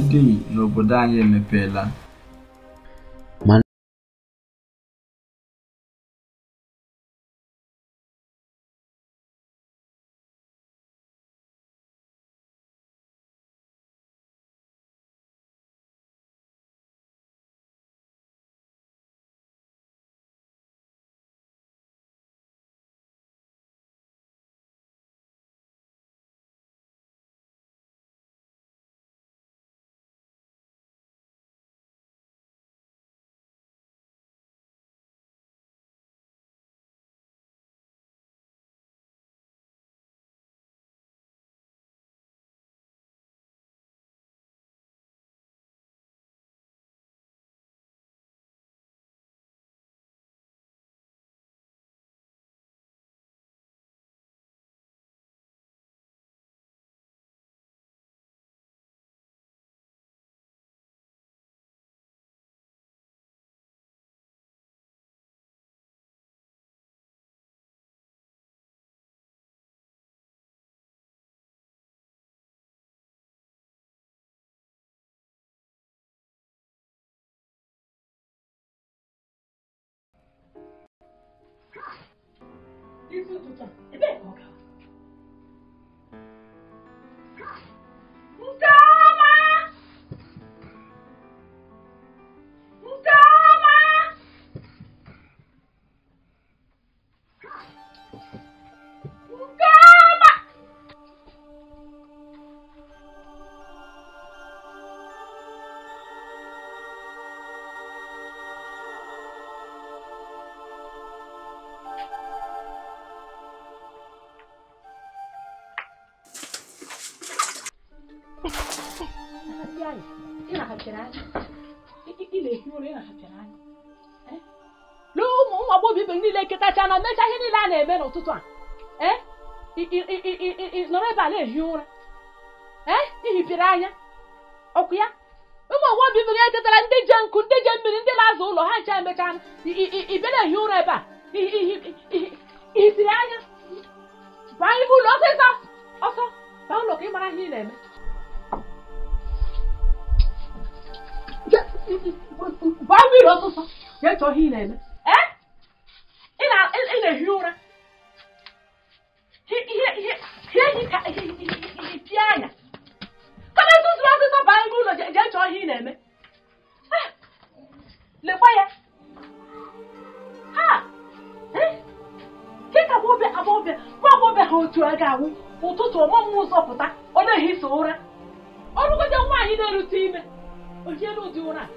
Dị n'obodo anyị emepeela. Ma N'isi ụtụtụ a, ebee ka ọ gara? Nkeọma! Nkeọma! Nkeọma! Ị na-ahapịara anya. Ị na-ehi ụra, ị na-ahapịara anya. Lee ụmụ agbọghọ ibe niile ketacha na mechaa ihe niile a na-eme n'ụtụtụ a. Ị nọrọ ebe a na-ehi ụra. Ihipịara anya. Ọkụ ya. Ụmụ agbọghọ ibe gị etetara ndị je nkụ, ndị je mmiri, ndị na-azụ ụlọ ha ncha emechaa. Ị bịa na-ehi ụra ebe a. Ihipịrị anya. Baa ime ụlọ ọsịsọ. Ọsọ. Baa ụlọ ka ị mara ihe ị na-eme. Baa mmiri ọsụsọ, jee chọọ ihe ị na-eme. Ị na-ehi ụra. Ihe pịa anya. Kama ntụtụ ọsịsọ baa ime ụlọ jee chọọ ihe ị na-eme. Lekwa ya. Ha! Kịta agbọbịa nwa agbọbịa ha otu a ga-awụ ụtụtụ ọmụmụ ụzọ pụta, ọ na-ehi so ụra. Ọrụgote nwaanyị na-erute ime, o hielu ụdị ụra a.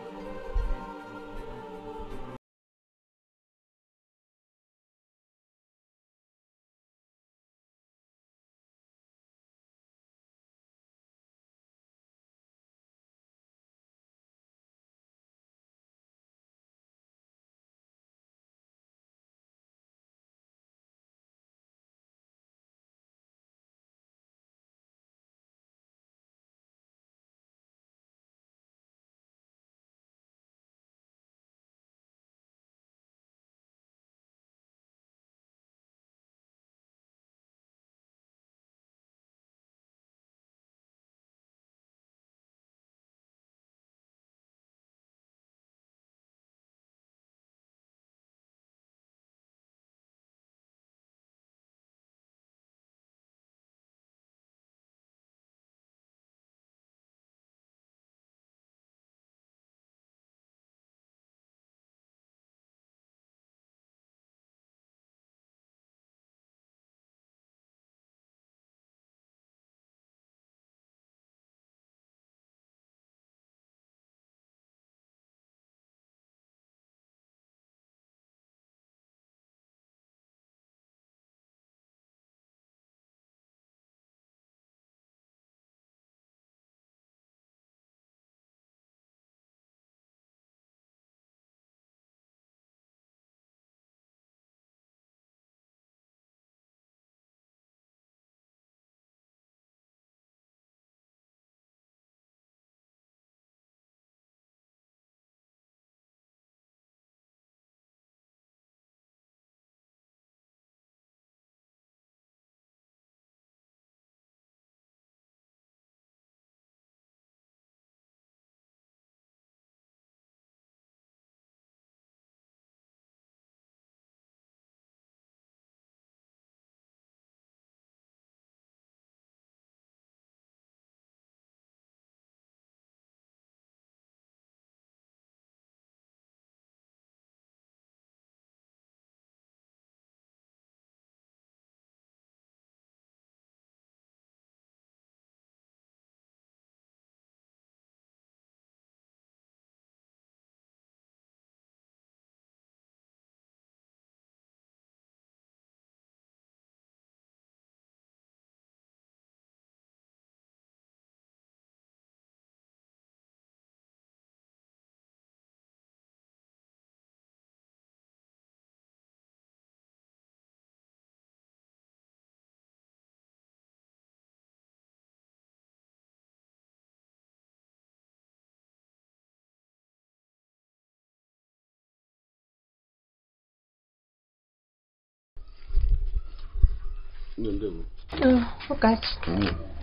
Ụkachi.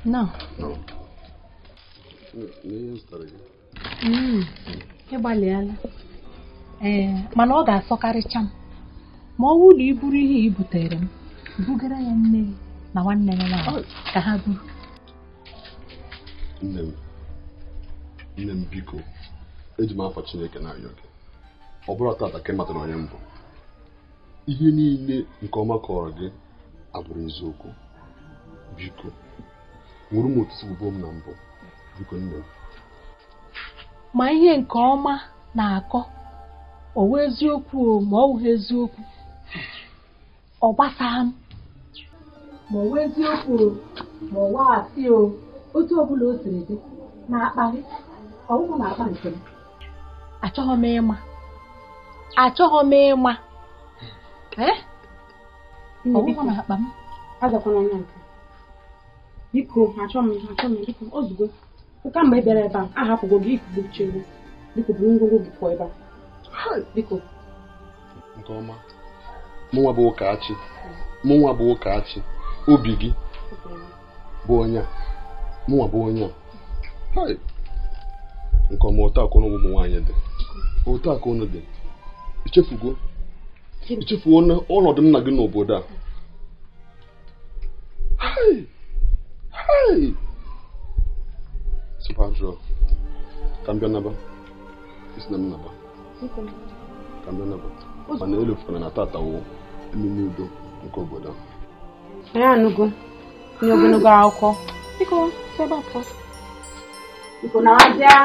No. Ị gbalịala. Ee, mana ọ ga-asọkarịcha m ma ọ bụrụ na i buru ihe i butere m bugara ya nne gị na nwanne gị nwaanyị ka ha buru. Nne m, nne m, biko, eji m afa Chineke na-arịọ gị. Ọ bụrụ tata ka ị matara onye mbụ, ihe niile nke ọma kọrọ gị abụrụ eziokwu. Biko, nwụrụ m otu si bụbuo m na mbụ. Biko, nne m. Ma ihe nke ọma na-akọ o wee eziokwu o, ma ọ wụghị eziokwu, ọ gbasaa m. Ma ọ wee eziokwu o, ma ọ waa asị o, otu ọbụla o siri dị na-akpa gị, ọwụhụ na-akpa nke m, achọghị m ịma, achọghị m ịma. Ee, ọwụhụ na-akpa m. Azakwana anya nke a. Biko, achọ m, achọ m. Biko, ozugbo ụka mgbe ị bịara ebe a, ahapụgo gị ikuku chegbu. Biko, buru ngwongwo gị pụọ ebe a, biko. Nke ọma, mụnwa bụ Ụkachi, mụnwa bụ Ụkachi, obi gị bụ onye a, mụnwa bụ onye a. Hai! Nke ọma, otu aka ụnụ ụmụ nwaanyị dị, otu aka ụnụ dị. Ichefugo, ichefuo na ọnọdụ nna gị n'obodo a. Hai! Hai! Superdrug, ka m bịa naba isi na m naba, ka m bịa naba, mana elefukwana na tata wụ emume udo nke obodo a. Anyị anụgo nye ogologo akụkọ. Biko, si ebe a pụọ. Biko, na wazịa.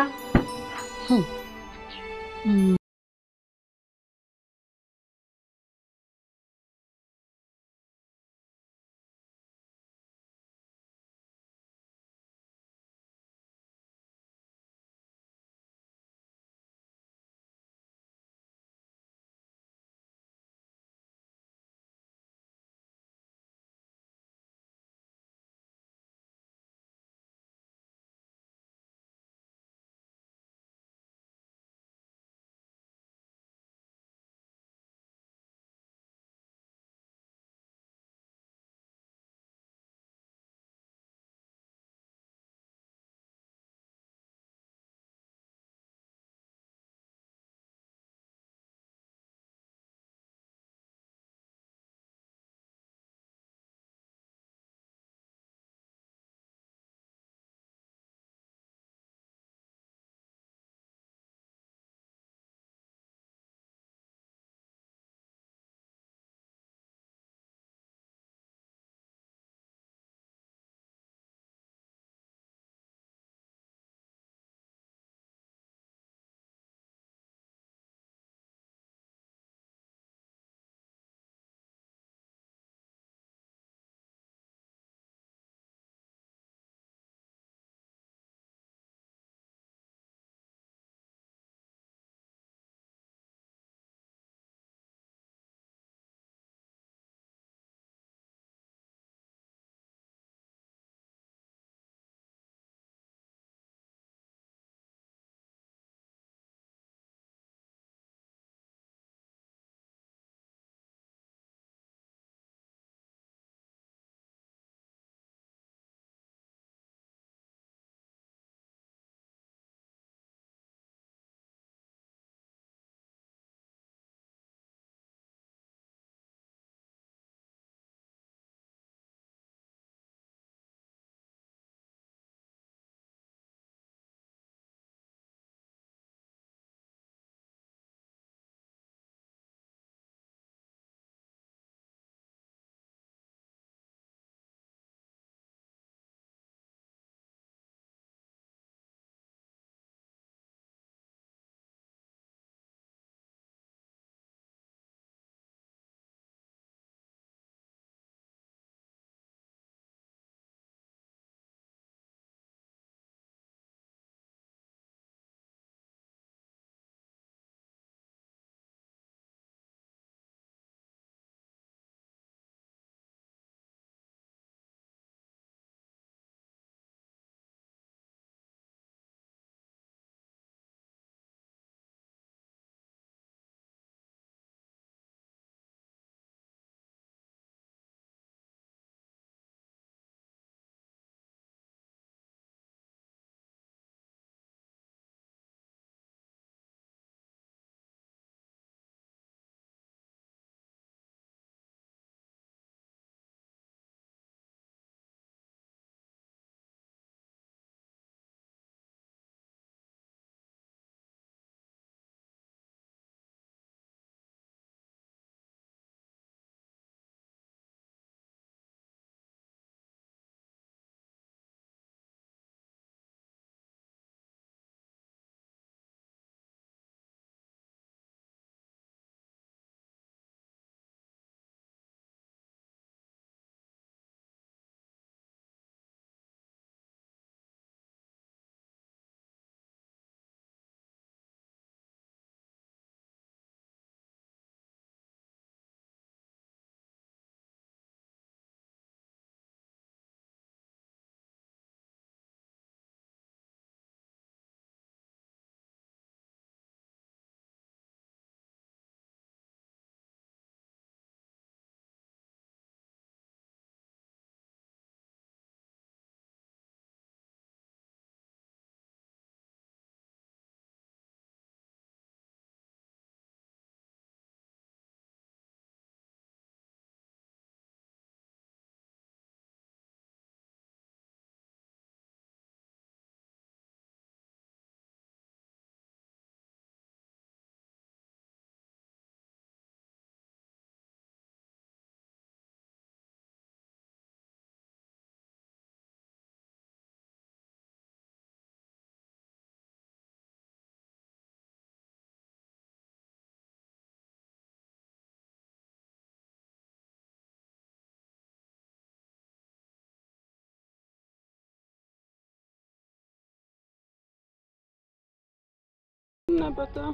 Nnabata,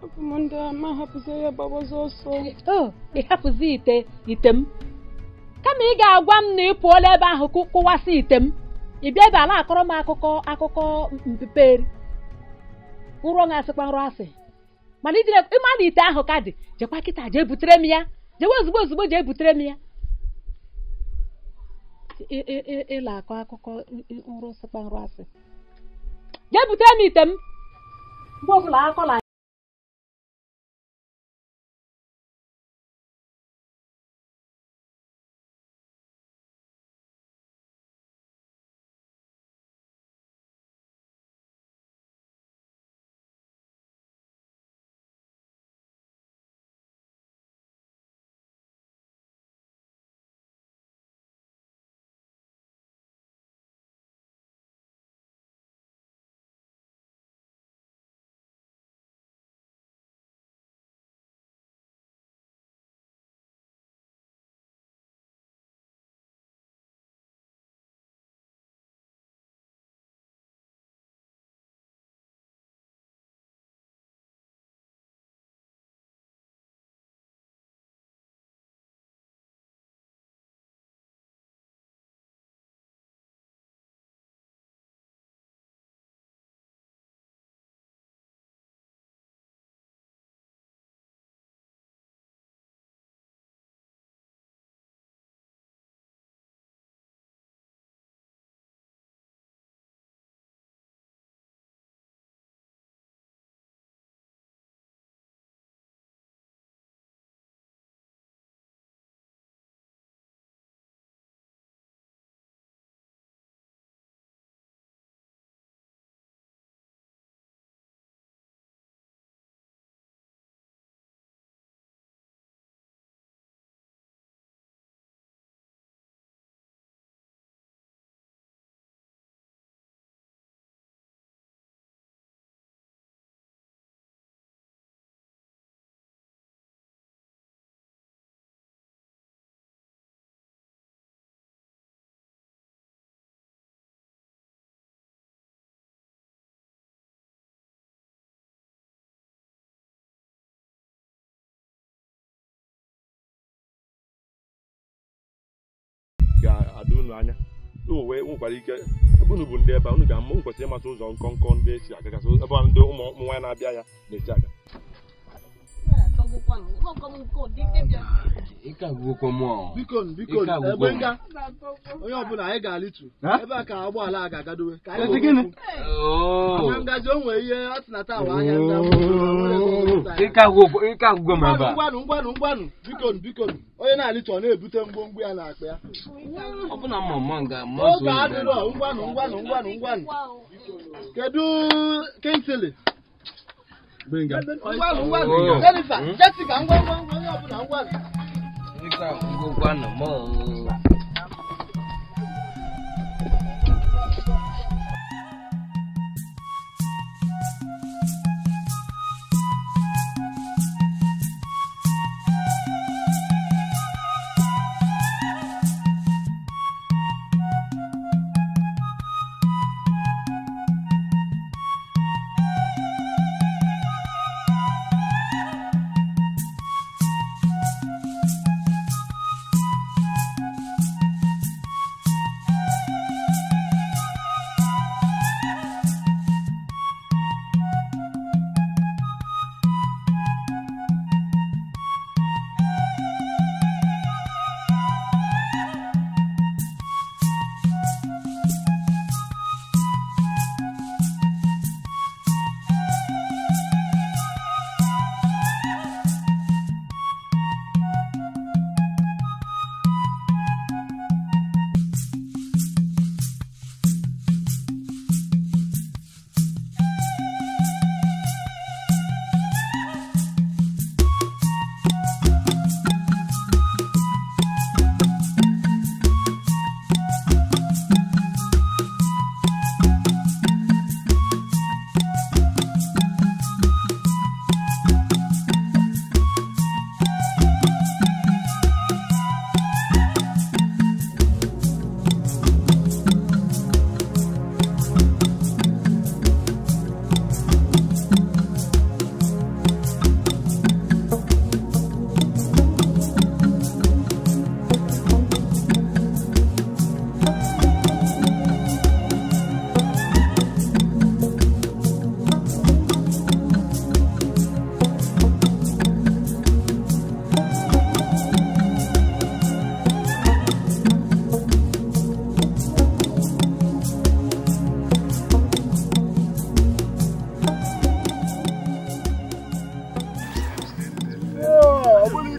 abụ m ndị ama hapụzi ya gbawazi ọsọ. O, ị hapụzi ite m. Kama ị ga-agwa m na ị pụọla ebe ahụ kụwasị ite m. Ị bịa ebe ala akọrọ m akụkọ mpeperi. Nrọ na-asịkwa nrọ asị. Mana ijire ịma na ite ahụ ka dị, jekwa kịta jee butere m ya. Jewe ozugbo jee butere m ya. Ịla akọ akụkọ nrọ sịkwa nrọ asị. Jee butere m ite m. Mgbe ọbụla akọla ga-adị unu anya wee nwekwara ike ebe unu bụ ndị ebe a unu ga-ama unu kwesịrị ịmasị ụzọ nkọnkọ ndị esi agagasị ebe a ndị ụmụ nwaanyị na-abịa ya na-esi aga. Biko biko egbe nga onye ọbụla anyị ga-alịtu ebe a ka ụgbọala a ga-agadowe ka anyị ngazi o nwee ihe a sị na taa wa ahịa ngwanụ ngwanụ ngwanụ biko biko onye na-alịtu ọ na-ebute ngwongwo ya na akpa ya oge adịrọ ngwanụ ngwanụ ngwanụ ngwanụ kedu Kingsley ngwanụ ngwanụ Jennifer Jessica ngwa ngwa ngwa onye ọbụla ngwanụ.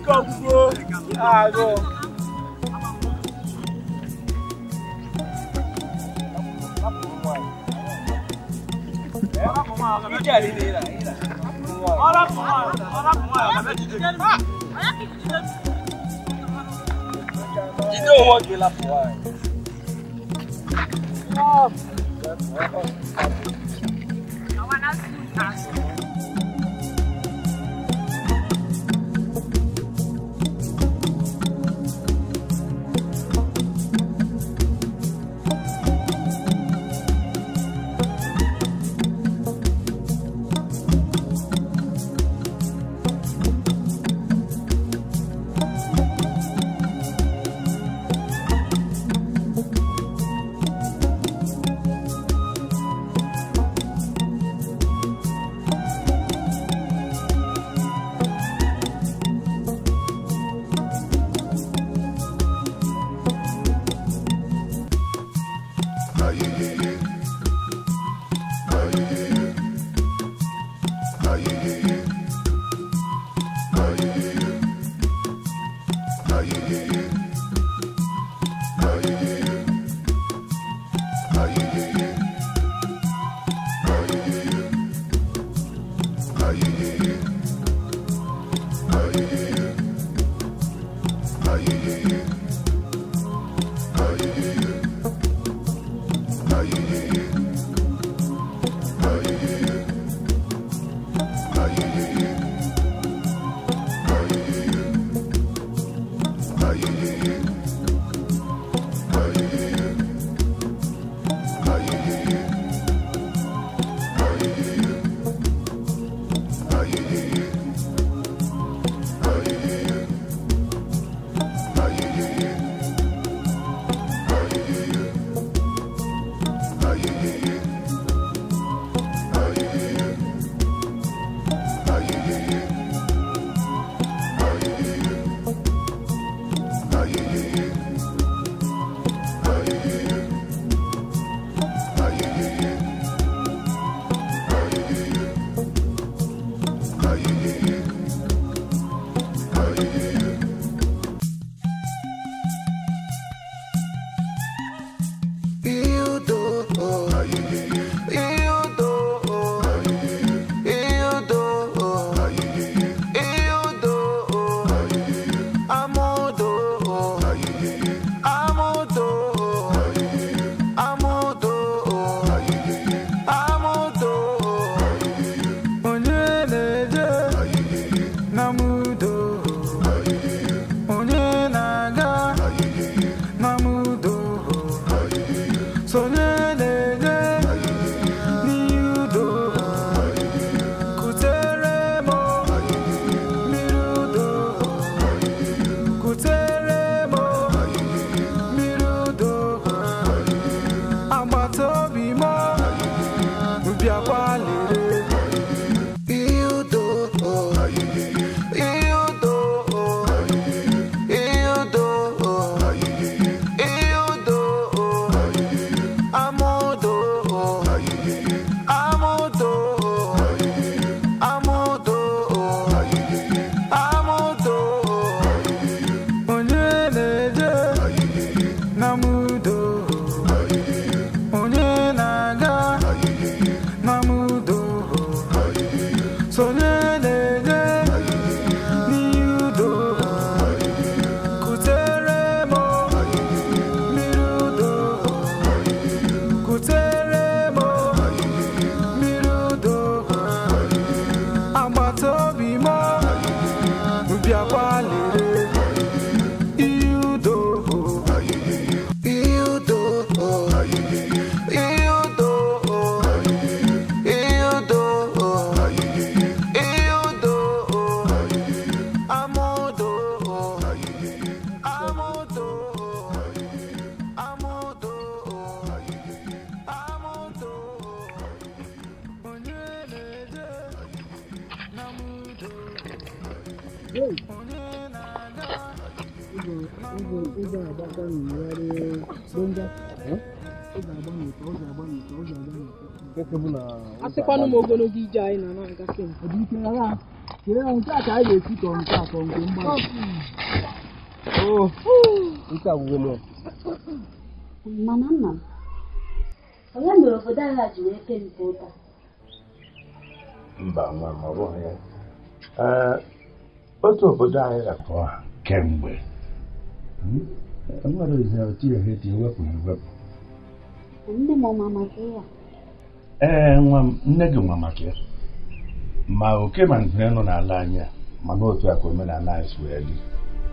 Ike ọgwụgwọ agụ. Jide onwe gị lapụ nwaanyị. Asịkwanụ m ogologo ije anyị na na-aga kemgbe. Nke a ka anyị ga-esi ka nke atọ nke mgbanwe. Nke agwụgwọ m. Mana nna m, onye mere obodo anyị ji wee pee mpe ụta? Mba nwa m, ọ bụghị ya. Otu obodo anyị ga-akọ ha kemgbe. Enwere ozi otu ihe dị ewepụ ewepụ. Nne m ọma maka ya? Ee nwa m, nne gị nwa maka ya. Ma oke ma ngwere nọ n'ala anyị a, mana otu a ka omenala anyị si wee dị.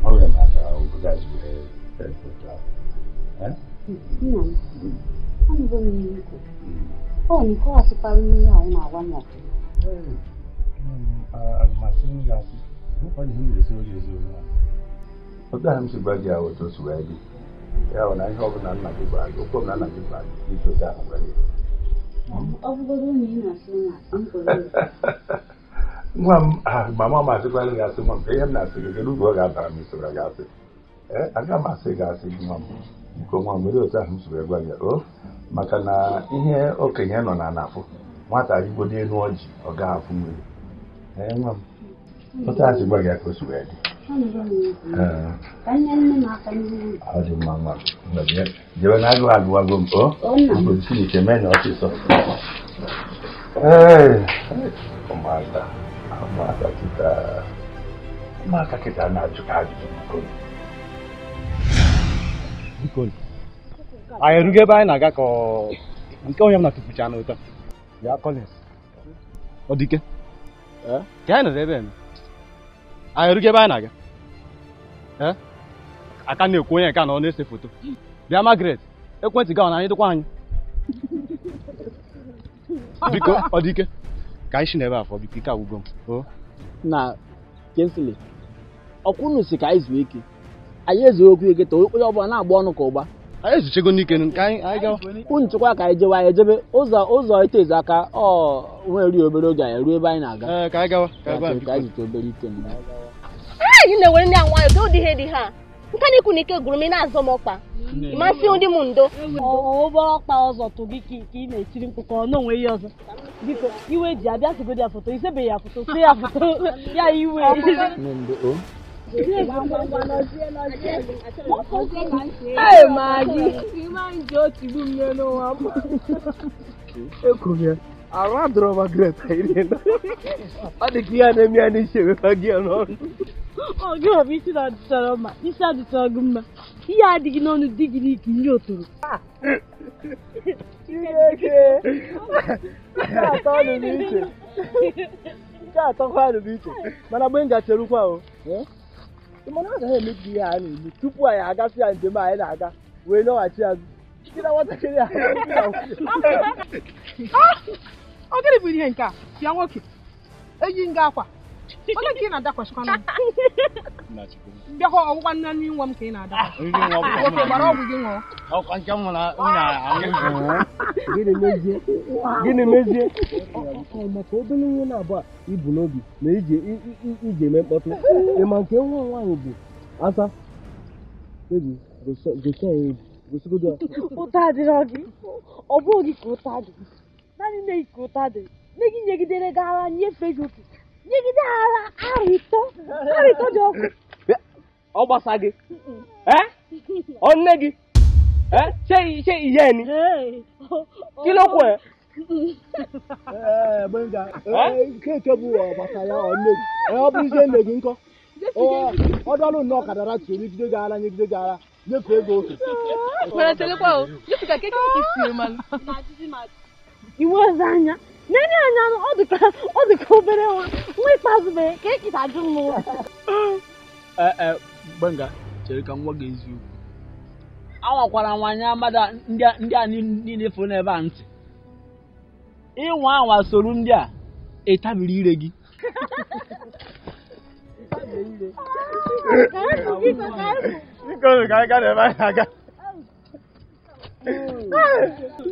Ọ nwere maka obodo anyị si wee otu ahụ. Nna m, anụgo m ihe ikwu. Ọ nke ọ asịkwara ihe ahụ na-agwa m ọfụma. Otu ahụ m si gwa gị ahụ otu o si wee dị. Ya bụ na ihe ọbụla nna gị gwara gị, okwu ọbụla nna gị gwara gị, iji otu ahụ gwa gị. Ọ bụgodo na ị na-asị m asị, m kwere ya. Nwa m, mama m asịkwala gị asị nwa m, ihe m na-asị gị, kedu uru ọ ga-abara m isoro gị asị? Ee, aga m asị gị asị gị nwa m. Biko nwa m, were otu ahụ m si wee gwa gị, o maka na ihe okenye nọ na anafụ, nwata rigoro elu ọjị, ọ ga-afụ mmiri. Ee nwa m, otu ahụ si gwa gị ka o si wee dị. Ọ dị mma nwa m, jebe na agụụ agụwago m, o Chineke mee na ọsịsọ. Ee, ụmụaka ụmụaka kịta na-ajụ ka ajụjụ biko. Biko, anyị erugo ebe anyị na-aga ka nke onye m na-atụfucha n'ụta. Ya Collins, ọ dị ike? Ka anyị nọrọ ebe anyị erugo ebe anyị na-aga. Aka na-ekwu onye nke a na ọ na-ese foto. Bịa Margaret, ekwentị gị ọ na anyị dịkwa anyị. Biko, ọ dị ike? Ka anyị si n'ebe afọ, biko ike agwụgo m. Na Kinsley, ọkwụnụ si ka anyị zuo ike. Anyị ezuo okwu ike ta onye ọbụla na-agba ọnụ ka ụgba. Anyị ezuchego n'ike nke anyị gawa. Unu chekwa ka anyị jewe anyị ejebe ụzọ ụzọ ite ezu aka ọ nwere obere oge anyị ruo ebe anyị na-aga. Ee, ka anyị gawa. Ka anyị zute obere ike mgbe. Anyị na-ewere ndị a nwayọọ ka ụdị ihe dị ha. Nke na ikwu na ike gwụrụ m ị na-azọ m ọkpa. Ịmasị ndị m ndo. Obere ọkpa ọzọ tụ gị ka ị na-etiri mkpu ka ọ na onwe ihe ọzọ. Biko iwe ji abịa sigodi ya foto, isebeghị ya foto, see ya foto, ya iwe. Ee, Maggi. Ekwuru ya, arụ adọrọ Margaret ọ dị ka ihe a na-eme ya n'isi ewekwa gị ya n'ọnụ. Ọ gị ọ bụ isi na-adịchara mma, isi adịchara gị mma. Ihe adịghị n'ọnụ dị gị n'ike nye otoro. Chineke! Nke atọ nụ n'iche. Nke atọkwa nụ n'iche. Mana mgbe m gacherukwa o. Ị mana agaghị emebi ihe a na-eme tupu anyị agasị ya njem anyị na-aga wee lọghachi azụ. Gị na nwatakịrị a. Ọ gịnị bụ ihe nke a? Bịa nwoke. Eyi nga akwa. Onye ka ị na-adakwasịkwa m? Bịakwa ọgwụgwa nne nwa m ka ị na-adakwasị. Nwoke gbara ọgwụ gị ṅụọ. Gịnị mezie? Ọ maka obere nwa na-abụ a ibu n'obi na iji eme mkpọtụ. Ị ma nke nwa nwaanyị bụ asa? Ụta adịrọ gị. Ọ bụghị gị ka ụta dị. Naanị nne gị ka ụta dị. Nne gị nyegidere gị ara nyefee gị oke. Nyegide ara arịtọ. Arịtọ dị ọkụ. Ọ gbasa gị? Ọ nne gị? Ṣé ìyá ẹ ni? Kí ló kọ ẹ? Nke bụ ọgbasa ya ọ nne gị. Ọ bụrụzie nne gị nkọ. Ọ dọlụ nnọọ kadara tụrụ nyegide gị ara nyegide gị ara nyefee ego oke. Iwe ọzọ anya. Nene anya ọ dị ka obere nwa. Nwa ikpeazụ mere ka ekita ajụ m n'ụwa. Gbenga, chere ka m gwa gị eziokwu. Anwakwara nwanyị mmadụ ndị a niile fụrụ n'ebe a ntị. Ịnwa anwa soro ndị a ịtabiri ire gị.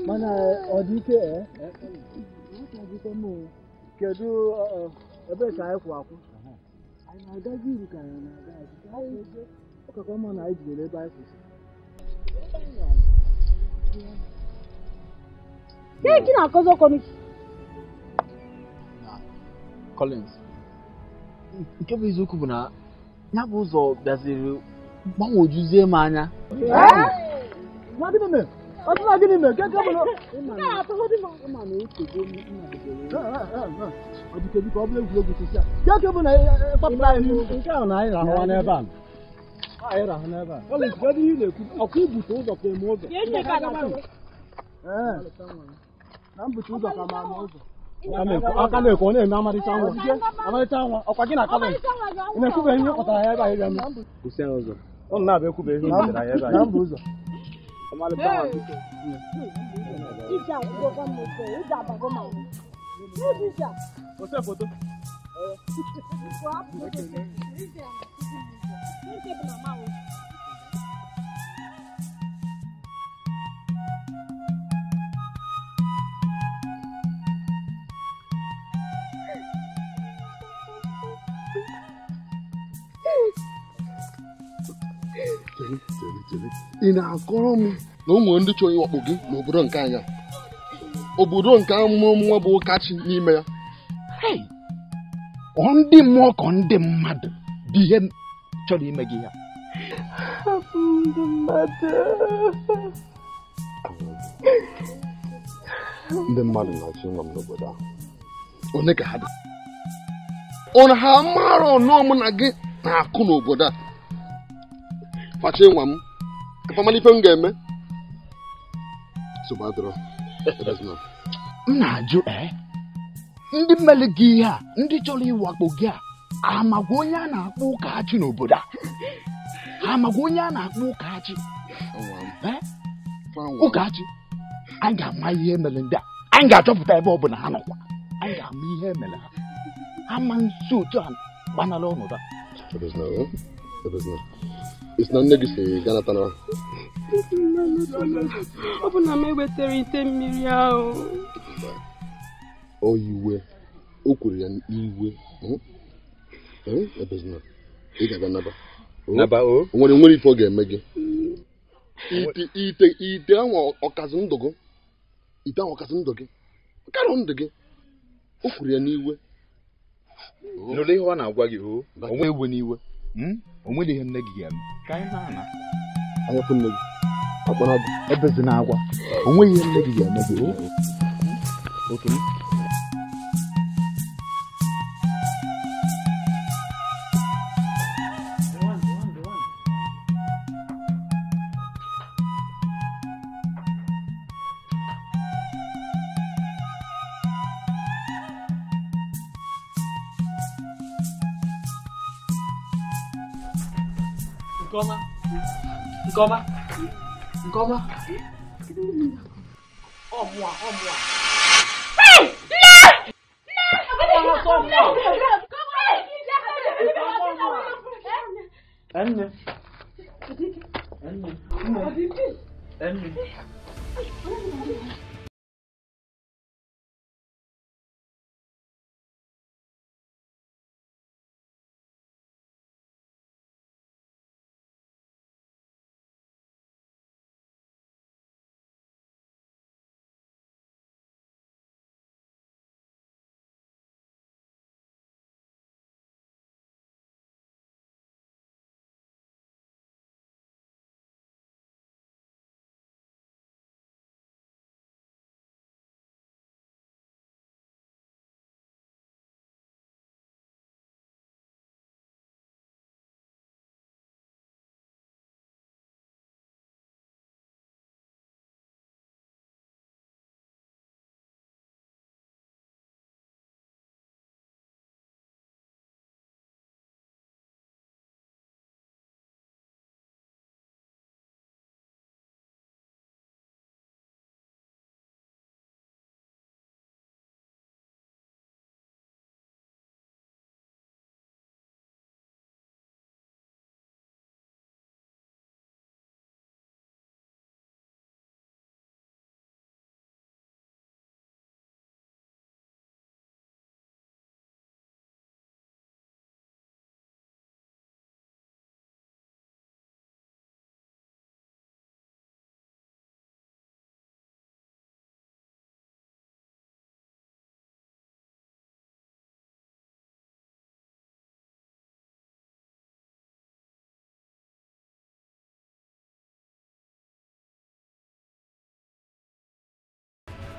Mana ọ dị ike kedu ebe ka anyị kwụ akwụ? Anyị na-agazi iru ka anyị na-aga azụ. Ọ kakwa mma na anyị jidere ebe anyị kwụsịrị. Kí na akọzọ kọ mi? Collins, Nke bụ eziokwu bụ na ya bụ ụzọ bịaziri gbanwojuzie m anya. Aka na-ekwu ọ na-eme amarịcha nwa amarịcha nwa ọkwa gị na Collins ị na-ekwubeghị ihe kpọtara ya ebe a ịbịa kwụsị ụzọ ọ na-abịa ekwubeghị ihe butere ya ebe a na mba ụzọ. Ị na-akọrọ m na ụmụ ndị chọrọ ịwakpo gị n'obodo nke anya obodo nke amụrụ nwa bụ Ụkachi n'ime ya. Ọ ndị mmụọ ka ndị mmadụ bụ ihe chọrọ ime gị ya. Ndị mmadụ ndị mmadụ na-achị nwa m n'obodo ahụ. One ka ha dị ọ na ha mara ọnụọ mụ na gị na-akụ n'obodo a. Fachi nwa m kafamala ife m ga-eme. M na-ajụ ndị mmele gị ihe a ndị chọrọ ịwakpo gị a amagwa onye a na-akpọ Ụkachi n'obodo a amagwa onye a na-akpọ Ụkachi. Ụkachi anyị ga-ama ihe mere ndị a anyị ga-achọpụta ebe ọ bụla ha nọkwa anyị ga-ama ihe mere ha ama nso otu a gbanala ọnọdụ a. Isi na nne gị si gaa natara. Ọ bụ na m ewetara ite mmiri ahụ. O iwe o kwuru ya n'iwe. Ebezina ị ga-aga naba. Naba o? Nwere ife ọ ga-eme gị. Ite ite ahụ ọkazị ndụ gị. Ite ahụ ọkazị ndụ gị. Ọkarụ ndụ gị. O kwuru ya n'iwe. Nụrụ ihe ọ na-agwa gị o. Onwe ewe n'iwe. O nwere ihe nne gị ga-eme ka anyị na-ana anya fụ nne gị akpọrọ gị ebezina agwa o nweghị ihe nne gị ga-eme gị. Okay. Nkọma Nkọma ọmụa ọmụa. Hey! Nne! Nne! Nne! Nne! Nne!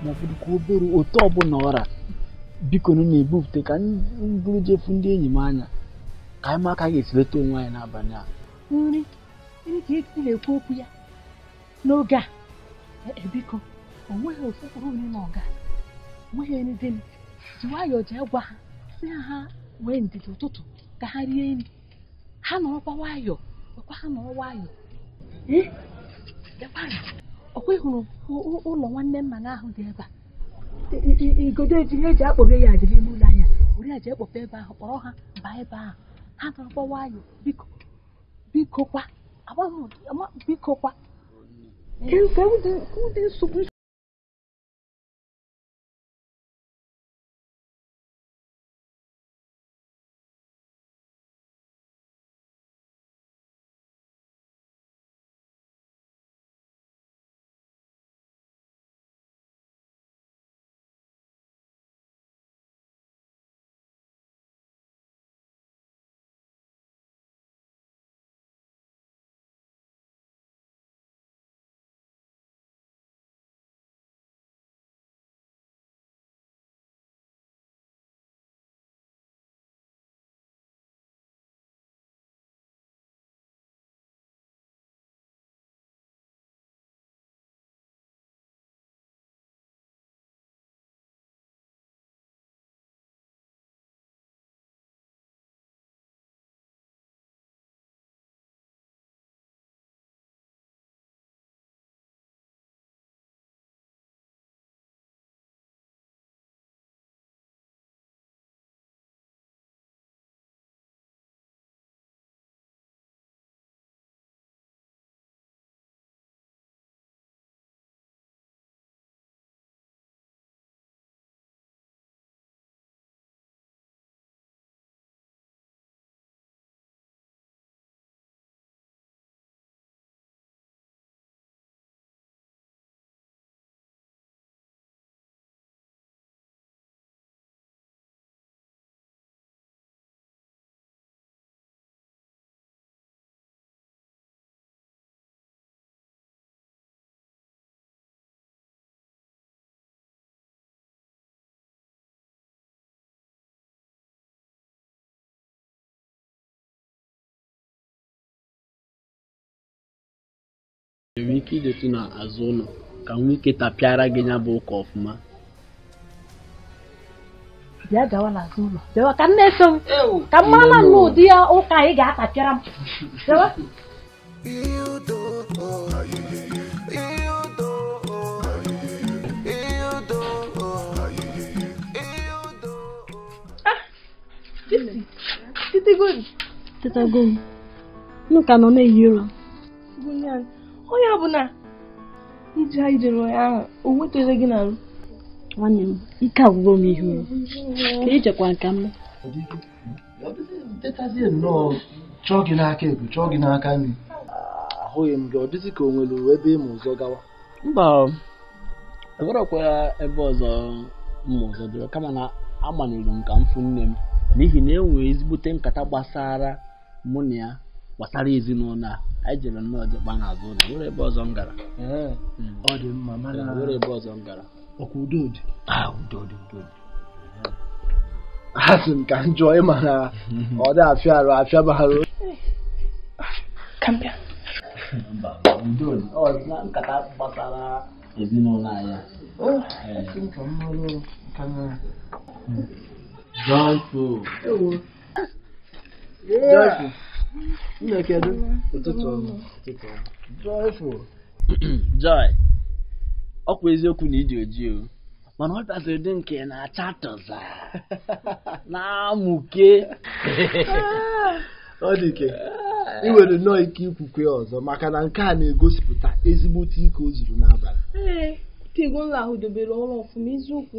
Ma ọ bụrụ ka obere otu ọbụla ọra biko nụ na-ebupụta ka m buru jefu ndị enyi m anya ka anyị ma ka anyị ga-esi leta onwe anyị n'abalị a. Nri nri ka ị na-ekwu okwu ya n'oge a. Biko o nweghị ofu mkpụrụ nri na ọga nweghị nri dị ji nwayọọ jee gwa ha si ha wee ndidi ụtụtụ ka ha rie nri ha nọrọkwa nwayọọ gwakwa ha nọrọ nwayọọ. Ọkwa hụrụ ụlọ nwanne mma ahụ dị ebe a igodo eji ihe eji akpọbe ya dị n'ime ụlọ ahịa were ya jee kpọpe ebe ahụ kpọrọ ha baa ebe ahụ ha nọrọkwa nwayọọ biko biko kwa biko kwa. Enwere ike idetu n'azụ ụlọ ka nwee ike tapịara gị ya bụ ụka ọfụma. Bịa gawa n'azụ ụlọ bịawa ka m na-eso m ka m mara na ụdị ya ụka ị ga-atapịara m bịawa. Tetago m nụ ka nọ na-ehi ụra. Onye ọ bụla ije anyị jere ụnyaahụ o nwetara gị n'arụ. Nwanne m ike agwụgo m ihe ụra ka ijekwa nka m. Tetazie nnọọ chọọ gị n'aka ebu chọọ gị n'aka nri ahụghị m gị ọ dịzị ka o nwere ebe ịma ụzọ gawa. Mba, enwerekwa ebe ọzọ mma ụzọ dịrị kama na agbanyere m ka m fụ nne m n'ihi na e nwere ezigbote nkata gbasara mụ na ya gbasara ezinụlọ a anyị jere nnọọ jekpa n'azụ ụlọ nwere ebe ọzọ m gara. Ọ dị mma mana nwere ebe ọzọ m gara. Ọkwa udo dị. Udo dị udo dị. Asị m ka m jụọ ịma na ọ dị afịa arụ afịa barụ. Ka m bịa. Mba, udo dị. Ọ na nkata gbasara ezinụlọ anyị. Asị m ka m mara ka na Joyful. Joyful. Nne kedu? Ụtụtụ ọma. Ụtụtụ ọma. Joyful. Joy. Ọkwa eziokwu na ịdị ojii o mana ọ bịaziri dị nke na-acha tọza na-amụke. Ọ dị ike ị nwere nnọọ ike ikwukwe ọzọ maka na nke a na-egosipụta ezigbote ike o zuru n'abalị. Ee, tego nla ahụ dobere ọrụ ọfụma eziokwu.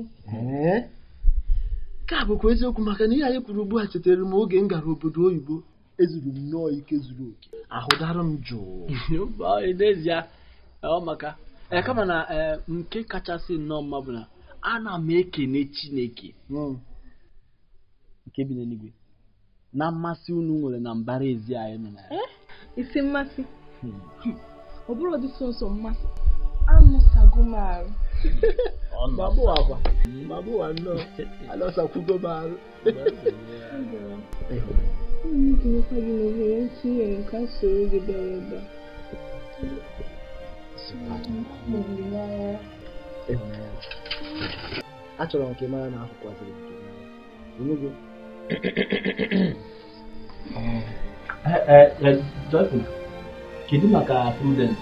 Nke a bụkwa eziokwu maka na ihe anyị kwuru ugbu a chetara m oge m gara obodo oyibo ezuru m nnọọ ike zuru oke ahụ dara m jụụ. N'ezie ọ maka kama na nke kachasị nnọọ mma bụ na ana m ekene Chineke nke bi n'eluigwe na mmasị unu nwere na mbara ezi anyị nọ na ya. Isi mmasị ọ bụrụ ọdị sọnsọ mmasị anụsago m arụ Ma mụ akwa ma mụ wa nnọọ alọsakwugo m arụ. Ana m ekelekwa gị na ohere ntị i nyere m ka m soro gị bịawa ebe a. Ịhụnanya, achọrọ m ka ị mara na ahụkwaziri m gị n'anya. Ịnụgo? Joyful, kedu maka Prudence?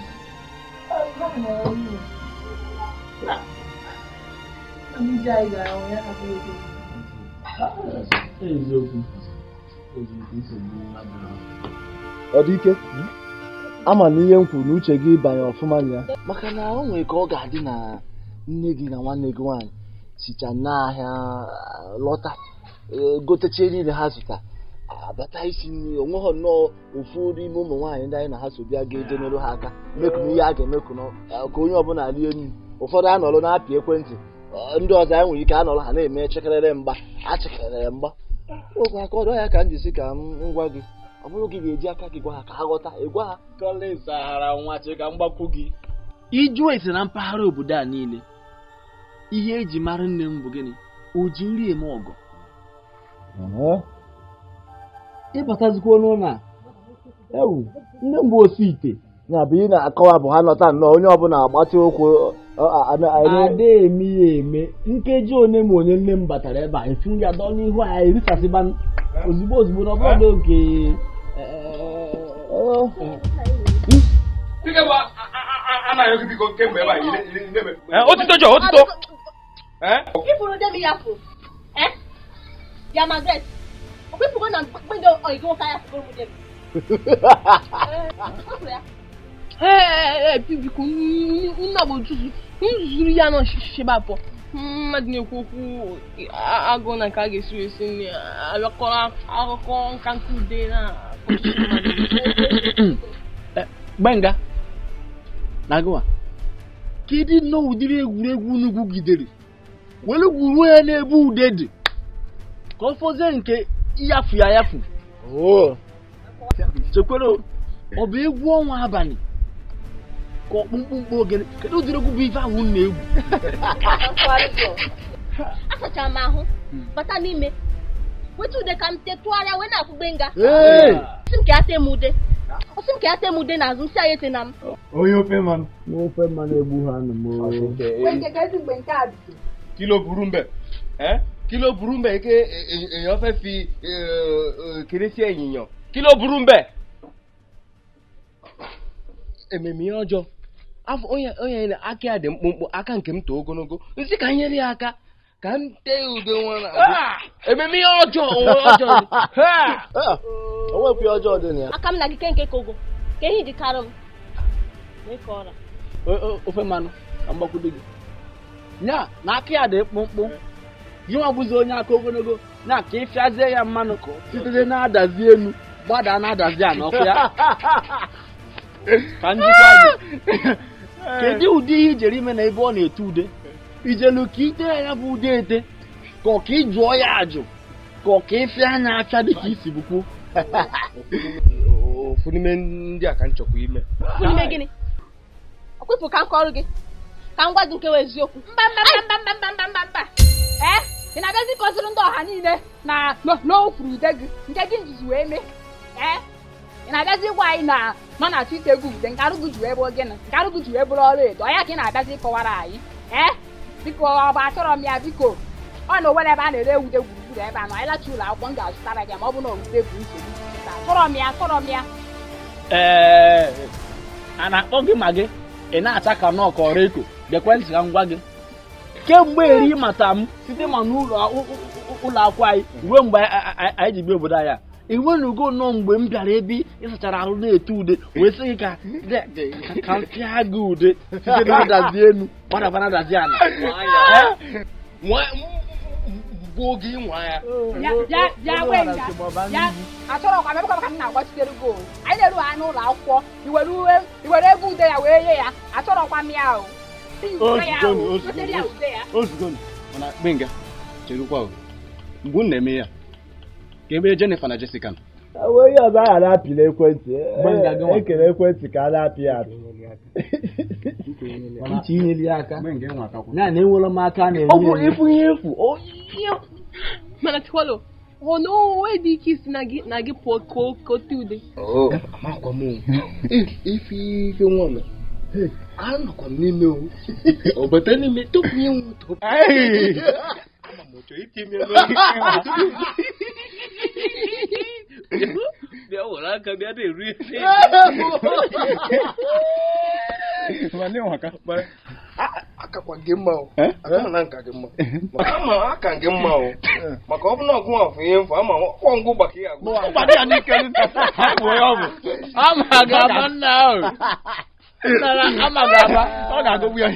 Eziokwu, eziokwu, nsogbu adịrọ. Ọ dị ike ama na ihe m kwuru na uche gị banye ọfụma na ya, maka na o nwere ka ọ ga-adị na nne gị na nwanne gị nwaanyị sicha n'ahịa lọta, gotechie niile ha zụta, abata isi nri onwe ha nnọọ. Ofu n'ime ụmụ nwaanyị ndị anyị na ha so bịa ga-eje nyere ha aka mekụna ihe a ga-emekụnọ ka onye ọbụla rie nri. Ụfọdụ anọrọ na-apị ekwentị, ndị ọzọ anyị nwere ike anọrọ ha na-eme chekerere mgba achịkerere mgba. Okwu aka ọdọ ya ka m jisi ka m gwa gị, ọ bụrụ gị ga-eji aka gị gwa ha ka ha ghọta, ịgwa ha. Collins aghara nwa che ka mgbakwu gị. Iju ese na mpaghara obodo a niile, ihe eji mara nne m bụ gịnị? O ji nri eme ọgọ. Ịbatazikwa n'ụlọ a, ewu nne m bụ osi ite. Ya bụ ị na-akọwa bụ ha nọta nnọọ onye ọbụla agbatị ụkwụ ada eme ya eme. Nkeji one ma onye nne m batara ebe a efu nri adọ n'ihu anyị erisasịba ozugbo ozugbo na ọbụla oge. Otito jọ, otito. Ifuru dem ya fụ. Ya Margaret. Okwifugo na mgbe oyigo nwoke ya fụgoro m dem. Ee, biko nna bụ nzuzu nzuzuru ya nọ shebe abụọ mmadụ na-ekwu okwu agụụ na nke a ga-esi wee si nri abịakọrọ akụkọ nka nke ude na Gbenga na gịwa, kedu nnọọ ụdịrị egwuregwu unu gwugidere were gwuruo ya n'ebe ude dị ka ọ fọzie nke ịyafu ya ayafu? Chekwere, ọ bụ egwu ọnwa abalị ka ọkpụmkpụmkpụ ogene? Kedu ụdịrị egwu bụ ife ahụ unu na-egwu? Asachara m ahụ bata n'ime weta ude ka m tee tụgharịa wee na-akwụ Gbenga. Sị m ka ya tee m ude, ọ sị m ka ya tee m ude n'azụ, m sị ya ete na m. Onye ofe mmanụ. Ofe mmanụ egbu ha nụ m. Kí ló burú mbẹ̀? Kí ló burú mbẹ̀ ké èèyàn fẹ́ fi kéré sí ẹ̀yìn yàn? Kí ló burú mbẹ̀? Ememe ihe ọjọọ. Afọ onye na aka ya dị mkpụmkpụ, aka nke m too ogologo. Nsị ka nyere ya aka ka m tee ude nwa na. Ememe ihe ọjọọ onwe ọjọọ. O nwekwa ihe ọjọọ dị na ya. Aka m na gị ke nke kogo ka ehi ji karị m. Mee ka ọra. Ofe mmanụ ka mgbakwudo gị. Nya na aka ya dị mkpụmkpụ, gị nwa bụzi onye aka ogologo na ka ị fịazie ya mmanụ ka site na-adazi elu gbada na-adazi a n'ọkụ ya. Ka njikwa gị, kedu ụdị ihe ijere ime na ebe ọ na-ete ude? Ijelu ka ite ya bụ ude ete ka ọ ka ị jụọ ya ajụ ka ọ ka ị fịa anya afịa dị ka isi bụkwu? Ofu n'ime ndị a ka m chọkwa ime. Ofu n'ime gịnị? Ọ kwepụ ka m kọrọ gị ka m gwa gị nke wụ eziokwu. Mba mba mba mba mba mba mba mba. Ị na-abịazi kọziri ndị ọha niile na n'ofuru ude gị nke gị nzuzu wee mee. Ị na-abịazi ịgwa anyị na nọ na-achọ ite egwu ude nke arụgụ ji wee bụrụ gịnị, nke arụgụ ji wee bụrụ ọrụ edo ọya ka ị na-abịazi ịkọwara anyị. Biko ọ bụ achọrọ m ya, biko ọ na onwere ebe a na-ere ude gburugburu ebe a nọ anyị lachi ụlọ akwụkwọ m ga-azụtara gị ma ọ bụ na ude bụ nsogbu. Achọrọ m ya, achọrọ m ya. Ee, a na-akpọ gị ma gị ị na-acha ka nọọ ka ọrụ eko. Gekwe ntị ka m gwa gị, kemgbe eri mata m site ma n'ụlọ akwụkwọ anyị ruo mgbe anyị ji bịa obodo anyị a, enwenugo nọ mgbe m bịara ebe ị sachara ahụ na-ete ude wee sị gị ka m fịa gị ude site na-adazi elu gbadaba na-adazi ala. Gbuo gị nwa ya. Achọrọ kwa mebụkwa ka m na-agbachitere gị o. Anyị na-eru ha n'ụlọ akwụkwọ iwere ego ude ya wee nye ya, achọrọkwa m ya o. Ozugbo mana Gbenga cherukwa o, mgbe unu na-eme ya ka ebe Jennifer na Jessica nọ. Onye ọzọ a na-apịla ekwentị ekele ekwentị ka a na-apị ya apị. Uche inyeli ya aka. Na na-enwere m aka na-enye. Ọ bụ ịfụ ihe efu. Mana Chikwalo, ọ na onwe dị ike isi na gị pụọ ka o tee ude. Amakwa m ife ife nwa m. Anọkwa m n'ime o. Ọ bata n'ime tupu ihe nwa tupu. Ama m otu iti ime bịa were aka bịa na-eru efe. Akakwa gị mma o. Aka na nka gị mma. Ama aka gị mma o. Maka ọ bụ na ọgụ afọ ihe mfu ama ọkwọ ngụ gbaka ya agụ. Gbaka ya n'ike ọ bụ. Ama ga-ama nna ahụ. Ama ga-ama. Ọ ga-agụgbu ya.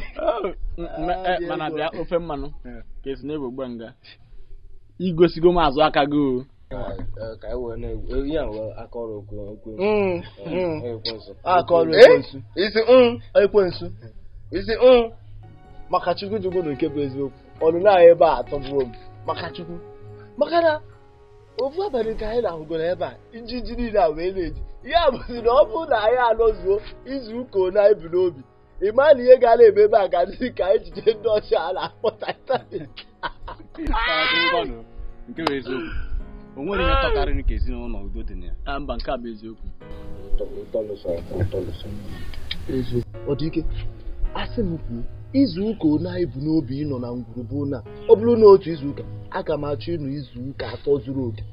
Mana bịa ofe mmanụ ka esi na-egbo nga. Igosigo m azụ aka gị o. Ka e wee na-egwu ihe a aka ọrụ ekwensu. Aka ọrụ ekwensu. Isi ekwensu. Isi maka Chukwu jụgo na nke bụ eziokwu. Ọnụnụ anyị ebe a atọgbuo m maka Chukwu. Maka na ofu abalị nke anyị na-ahụgoro ebe a njiji niile a wee na-eji. Ya bụzi na ọ bụrụ na anyị anọzuo izu ụka one anyị bi n'obi. Ị maa na ihe ga na-eme ebe a ga-adị ka ejije ndị ọcha a na-akpọ Titanic. Nke bụ eziokwu. O nwere ihe tọkarịrị ka ezinụlọ udo dị na ya. Mba, nke a bụ eziokwu. Ọ dị ike. Asị m kwuo, izu ụka one anyị bụ n'obi ịnọ na ngwurube na ọ bụrụ na otu izu ụka, aga m achọ ịnọ izu ụka atọ zuru oke.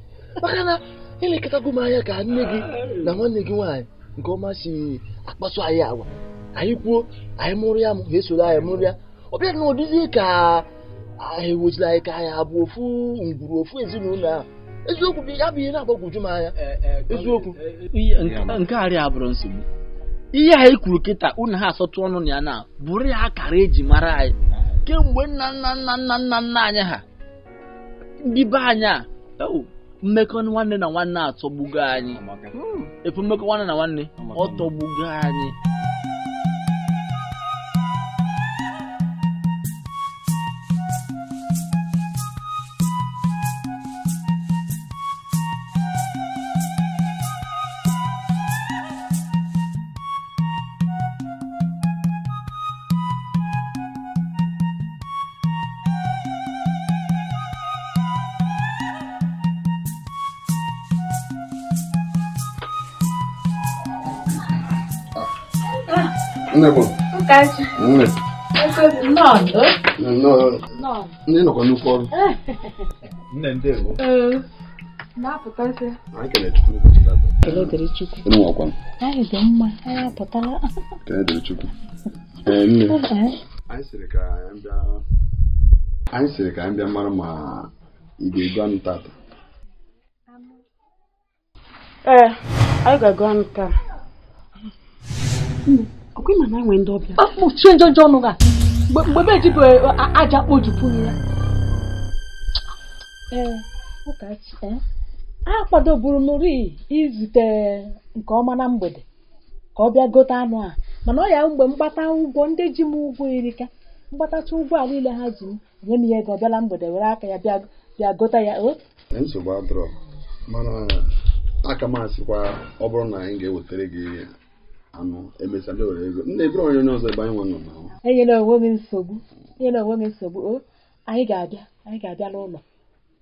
Maka na elekọtago m anya ka nne gị na nwanne gị nwaanyị nke ọma si akpaso anyị agwa. Anyị kwuo, anyị mụrụ ya, ha esoro anyị mụrụ ya. Ọ bịa na ọ dịzie ka anyị weziri anyị ka anyị abụ ofu ngwuru ofu ezinụlọ ahụ. Eziokwu bụ ya bụ ihe na-agbagwoju m anya. Eziokwu. Nke arịa abụrụ nsogbu. Ihe anyị kwuru kịta unu ha asọtụ ọnụ na ya na bụrụ ya akara eji mara anyị kemgbe nna nna nna nna nna nna anyị ha ndị be anyị a mmekọ nwanne na nwanne atọgbugo anyị. Efu mmekọ nwanne na nwanne ọ tọgbugo anyị. Nne bụ. Nne. Nnọọ. Nne nọkwa nnukwu ọrụ. Nne ndewo. Na-apụtasị. Anyị kele Chukwu n'ụbọchị tata. Ekele dịrị Chukwu. Unu nwakwa m. Anyị dị mma, anyị apụtala. Ekele dịrị Chukwu. Ee, nne. Anyị sịrị ka anyị bịa mara ma ị ga-ego anụ tata. Ee, anyị ga-ego anụ taa. Ọkwa ịma na enwe ndị ọbịa. Kpuchie njọnjọ ọnụ gị a. Mgbe m ejibu aja kpojupụ ya. Ee, Ụkachi, a kwadoburu m ri izute nke ọma na mgbede ka ọ bịa gote anụ a, mana ọ ya mgbe mgbata ụgwọ ndị ji m ụgwọ erika mgbatacha ụgwọ a niile ha ji m nye m ya ego bịala mgbede were aka ya bịa gote ya. O nsogbu adịrọ, mana aka m asịkwa ọ bụrụ na anyị ga-ewetara gị anụ emesịa ndị were ego nna ebere onye ọzọ ebe anyị nwa nọ na enyela onwe m nsogbu o anyị ga-abịa n'ụlọ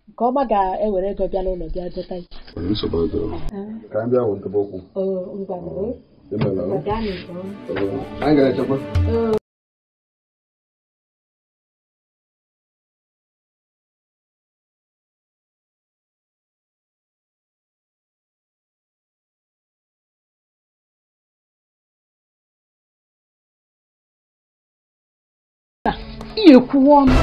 nke ọma ga-ewere ego bịa n'ụlọ bịa gote ya. Nsogbu adịrọ, ka anyị bịa wetebe okwu. Anyị ga-echekwa. Ihe kwuo ọnụ.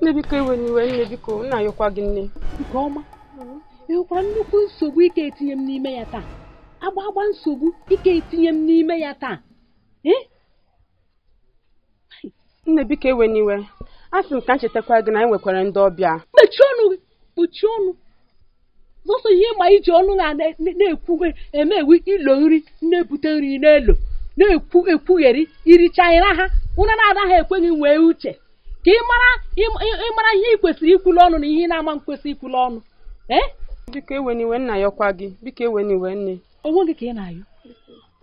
Nne biko ewe n'iwe, nne biko, nna ayọkwa gị nne. Nke ọma, ị hụkwara nnukwu nsogbu ike etinye m n'ime ya taa. Agba nsogbu ike etinye m n'ime ya taa. Nne biko ewe n'iwe, asị m ka m chetakwa gị na anyị nwekwara ndị ọbịa. Mechie ọnụ gị, kpuchie ọnụ. Sọsọ ihe ma iji ọnụ na na-ekwu eme ewu ilo nri na-ebute nri n'elu na-ekwu ekwugheri iricha ịra ha ụra na-anaghị ekweghị nwee uche. Ka ị mara ihe ị kwesịrị ikwulu ọnụ na ihe ị na-ama nkwesị ikwulu ọnụ. Ee? Biko eweniwe nna ya ọkwa gị. Biko eweniwe nne. Onwe gị ka ị na-ayọ.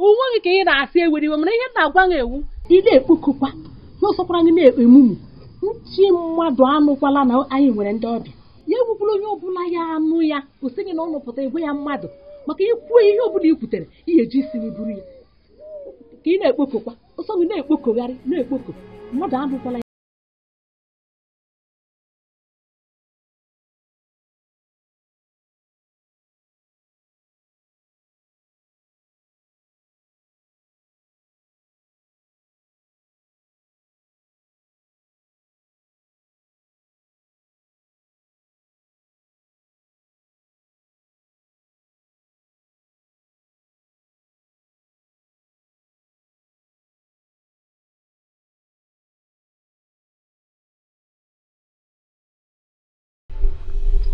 Onwe gị ka ị na-asị eweniwe mana ihe m na-agwa gị ewu ị na-ekpokọkwa n'ọsọkwara gị na-emumu ntị mmadụ anụkwala na anyị nwere ndị ọbịa. Ya ewukwala onye ọbụla ya anụ ya o sị gị na ọ nọpụta egwe ya mmadụ maka ikwuo ihe ọbụla i kwutere ihe eji isi gị buru ya. Ka ị na-ekpokọkwa ọsọ gị na-ekpokọgharị na-ekpokọ mmadụ anụkwala ya.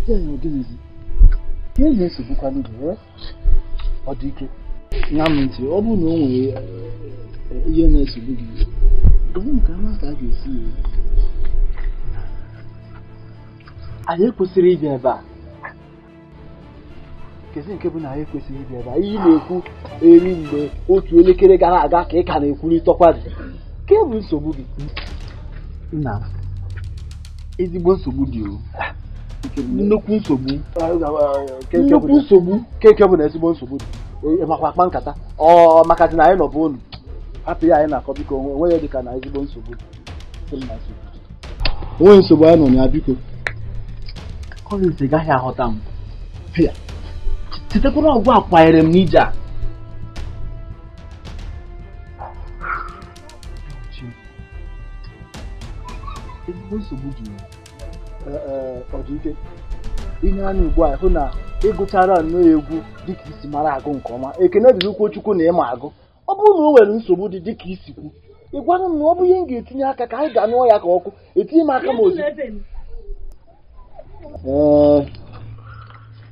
Ka e na-esogbukwanụ gị ọ dị ike nya m ntị ọ bụrụ na o nwere ihe na-esogbu gị gwa m ka ama ka a ga-esi anyị ekwesịrị ịbịa ebe a kezi nke bụ na anyị ekwesịrị ịbịa ebe a ihe na-ekwu eri mgbe otu elekere gara aga ka ị ka na-ekwurịtakwa gị ke bụ nsogbu gị nna ezigbo nsogbu dị o nnukwu nsogbu nnukwu nsogbu keke bụ na ezigbo nsogbu dị makwa akpa nkata ọ maka dị na anyị nọbụ unu hapụ ya anyị na-akọ biko onwe ya dịka na ezigbo nsogbu onwe nsogbu anyị nọ na ya biko Collins gaghị aghọta m chetekwara ọgwụ a kwanyere m n'ije a ezigbo nsogbu dị ọ dị ike ihe anya ugbu a hụ na ịgụchara nnọọ egwu dịka isi mara agụ nke ọma ekene dịrị ukwu Chukwu na ịma agụ ọ bụrụ na o nwere nsogbu dị dịka isi kwu ị gwara m na ọ bụ ihe m ga-etinye aka ka anyị ga-anụọ ya ka ọkụ etinye m aka m ozugbo ee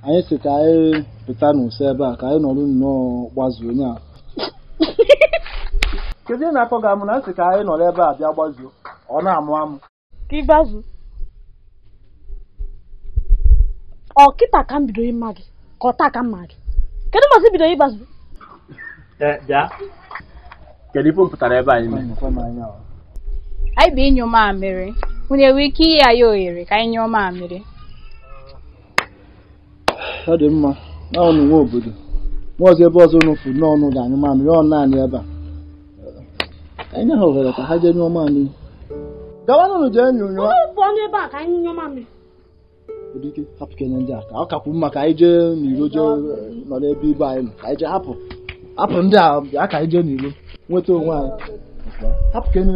anyị sị ka anyị pụta n'ụsọ ebe a ka anyị nọrọ nnọọ gbazuo onye a kedu ihe na-akọ ga-amụ na nsị ka anyị nọrọ ebe a bịa gbazuo ọ na-amụ amụ ka ị gbazuo ọ kịta ka m bidoro ịma gị ka ọ taa ka m ma gị kedu mbọsị bido ịgbazu bịa kedu ife m pụtara ebe anyị mee anyị bụ ịnyụ mamịrị unu enwere ike inye anyị ohere ka anyị nyụọ mamịrị ọ dị mma na ọnụ nwe obodo nwa ọzọ ebe ọzọ unu fụ n'ọnụ ga-anyụ mamịrị ọ naanị ebe a anyị nye ha ohere ka ha jee nyụọ mamịrị gawanụ jee nyụnyụọ pụọ n'ebe a ka anyị nyụọ mamịrị Odike hapụ kenye ndị a ka ọ kakwu mma ka anyị jee n'iro jee nọ n'ebe ibe anyị nọ ka anyị jee hapụ hapụ ndị a bịa ka anyị jee n'iro nweta onwe anyị hapụ kenye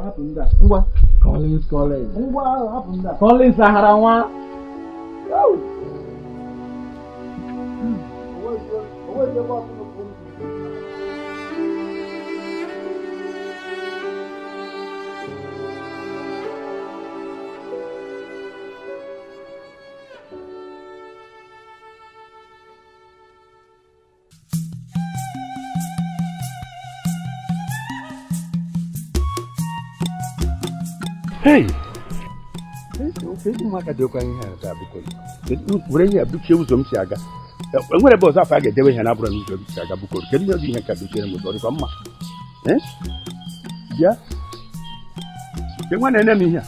hapụ ndị a ngwa Collins Collins ngwa hapụ ndị a Collins ahara nwa Hey! Ụmụaka dị ọkwa ihe a taa biko were ihe a duchie ụzọ m si aga enwere ebe ọzọ afọ a ga-edewe ihe na-abụrụ n'ụzọ m si aga biko kedu ihe ọzọ ihe nka dochiere m ụzọ ọ dịkwa mma bịa ke nwa na-ene m ihe a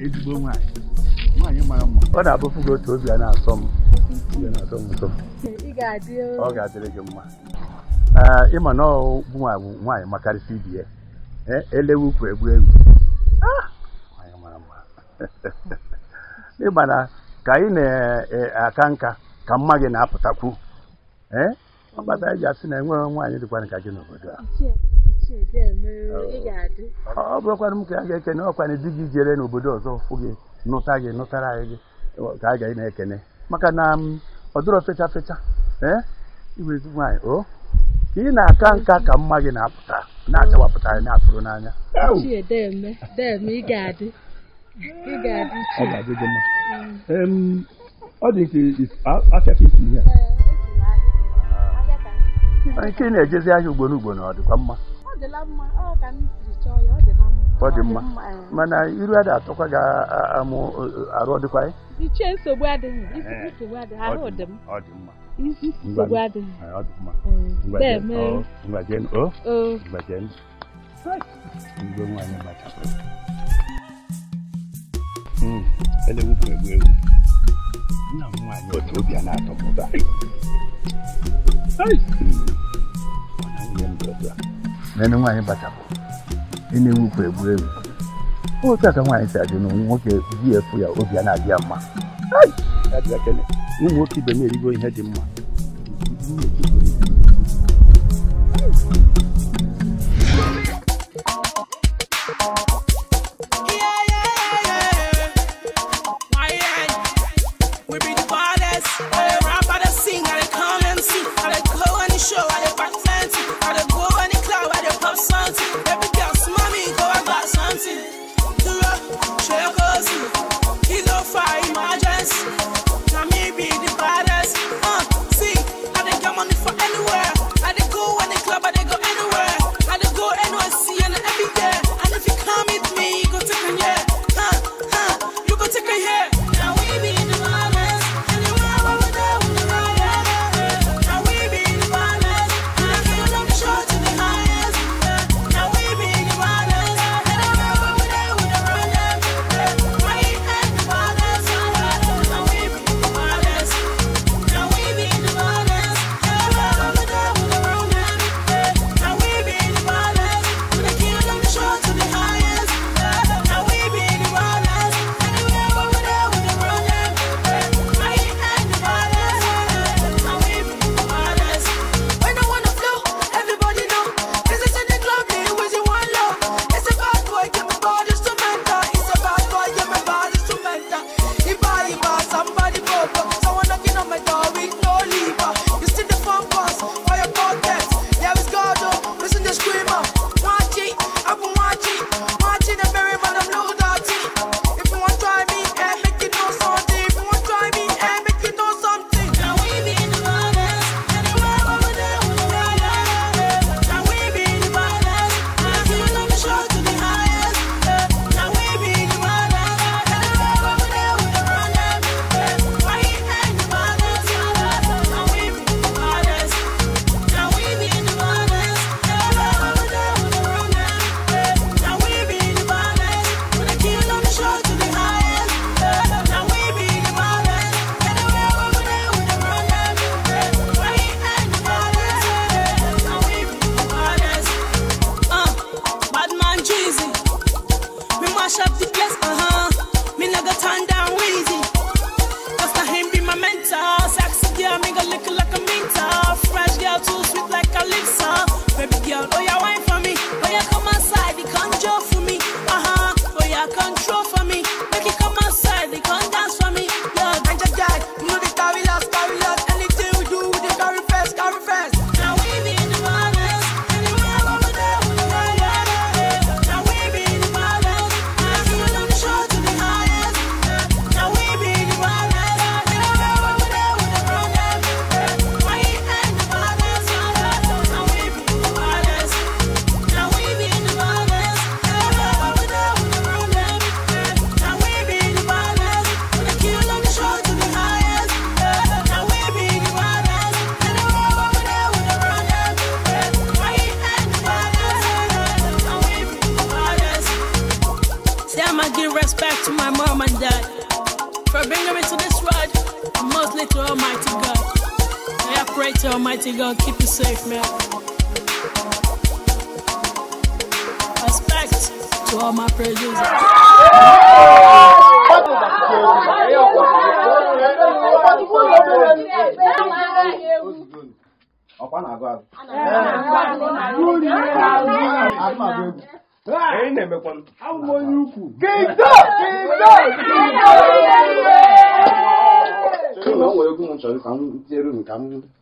ezigbo nwaanyị nwaanyị mara mma ọ na-abụfu gị otu obi a na-asọ m ụtọ ọ ga-adịrị gị mma ịma na ọ bụ nwaanyị makarịsị ibi ya elewe ukwu egbu egwu nwaanyị mara mma ịma na ka anyị na-aka nka ka mma gị na-apụtakwu ọ kpata anyị ji asị na enweghị nwaanyị dịkwana ka gị n'obodo a ọ bụrụkwanụ m ka a ga-ekene ọkwanụ di gị jere n'obodo ọzọ fụ gị nụta gị nụtara anyị gị ka a ga na-ekene maka na ọ dịrọ fecha fecha ee iwe ezigbo nwaanyị o ka ị na-aka nka ka mma gị na-apụta na-achawapụta anyị na-afụrụ n'anya ọ ga-adị gị mma. Ọ dị nke afịa ka isi ihe. Nke ị na-ejezi ahịa ugboro ugboro ọ dịkwa mma? Ọ dịla mma, ọ ka m siri chọọ ya, ọ dịla mma. Ọ dị mma. Mana iru ada atọkwa ga-amụ arụ ọ dịkwa ya? Ichie nsogbu adịghị, isi nsogbu adịghị, arụ dị m. Ọ dị mma. Isi nsogbu adịghị. Ọ dị mma. Ngwa jee o. Ngwa jee. Igwe nwaanyị gbachapụrụ. Elewupụ egbu ewu. Nna m nwaanyị otu obi a na-atọ m ụtọ. Ọ na nwunye m dị otu a. Nene nwaanyị gbachapụrụ. Ị na-ewupụ egbu ewu. Otu a ka nwaanyị si adị na nwoke di efu ya obi a na-adị ya mma. Ụmụ nwoke ibe m erigo ihe dị mma.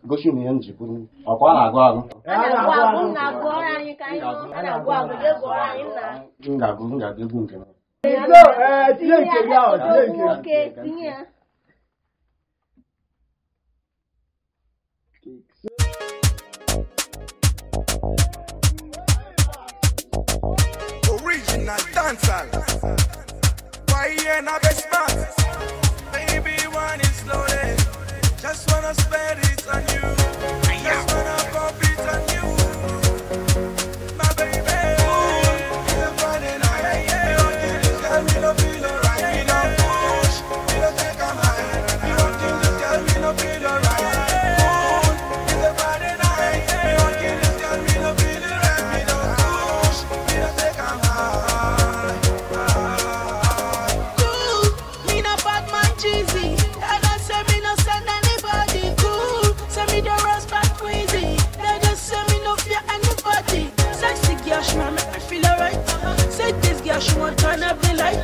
Gosi m ihe m ji bụrụ ọkwa na-agụ agụ. M ga-agụ egwu nke m. Original dancehall. Why you ain't a best man? Baby, wine it slowly. Just wanna spend it on you. Just wanna pop it on you. My baby, ooh, it's a Friday night. We don't kill this girl, we don't feel alright. We don't push, we don't take a high. We don't kill this girl, we don't feel alright. Ooh, it's a Friday night. We don't kill this girl, we don't feel alright. We don't push, we don't take a high. Cool, me no bad man cheesy. I don't say me no send anybody. Cool, say me the respect crazy. They just say me no fear anybody. Sexy girl, she want make me feel alright. Say this girl, she want turn up the light.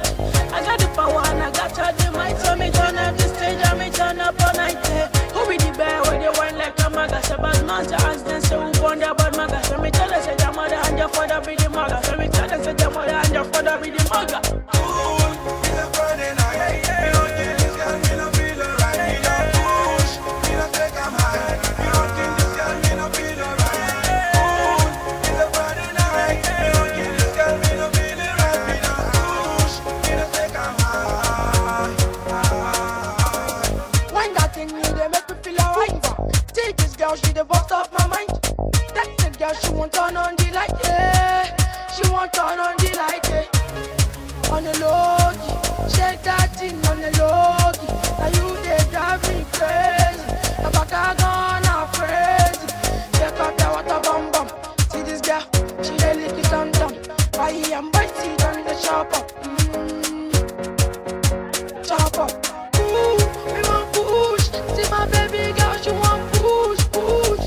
I got the power and I got all the might. So me turn up the stage and me turn up all night. Eh. Who be the bear where they wine like a maga? Say bad man to ask them, say who born the bad maga? So me tell her say your mother and your father be the maga. So me tell her say your mother and your father be the maga. Cool, it's a Friday night. We don't kill this girl, we don't feel alright. We don't push, we don't take a high. We don't kill this girl, we don't feel alright. Cool, it's a Friday night. We don't kill this girl, we don't feel alright. We don't push, we don't take a high. When that thing you they make me feel alright. Take this girl, she the bust up my mind. That's the girl, she won't turn on the light, yeah. She won't turn on the light, yeah. On the low key, shake that thing on the low key. Now you they drive me crazy. The back I gone crazy. Shake up your water bum bum. See this girl, she dey lick it on down. Buy and buy it on the shop up. Chop up. Ooh, we want push. See my baby girl, she want push, push.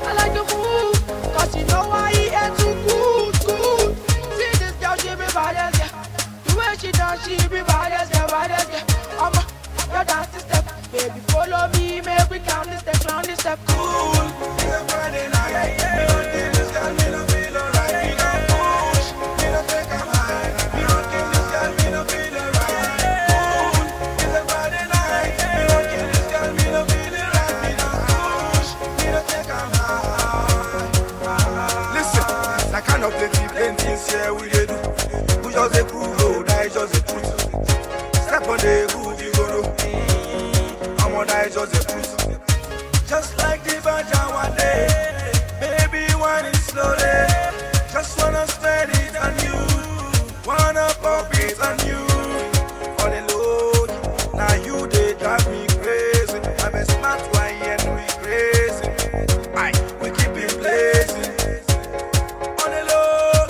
I like the move, cause you know I ain't too good, good. See this girl, she be baddest, yeah. The way she dance, she be baddest, yeah, baddest, yeah. I'm a, your dance step, baby, follow me, make we count the step, round the step. Cool, it's a Friday night. We don't kill this girl, we don't feel alright. We don't push, we don't take a high. We don't kill this girl, we don't feel alright. Cool, it's a Friday night. We don't kill this girl, we don't feel alright. We don't push, we don't take a high. Listen, I kind of plenty, plenty here we dey do. We just a prove, oh, that is just the truth. Step on the groove, you go know. I'm on that is just the truth. Just like the badger one day, baby, wine it slowly. Just wanna spend it on you, wanna pop it on you. On the low, now you they drive me crazy. I'm a smart one and we crazy. Aye, we keep it blazing. On the low,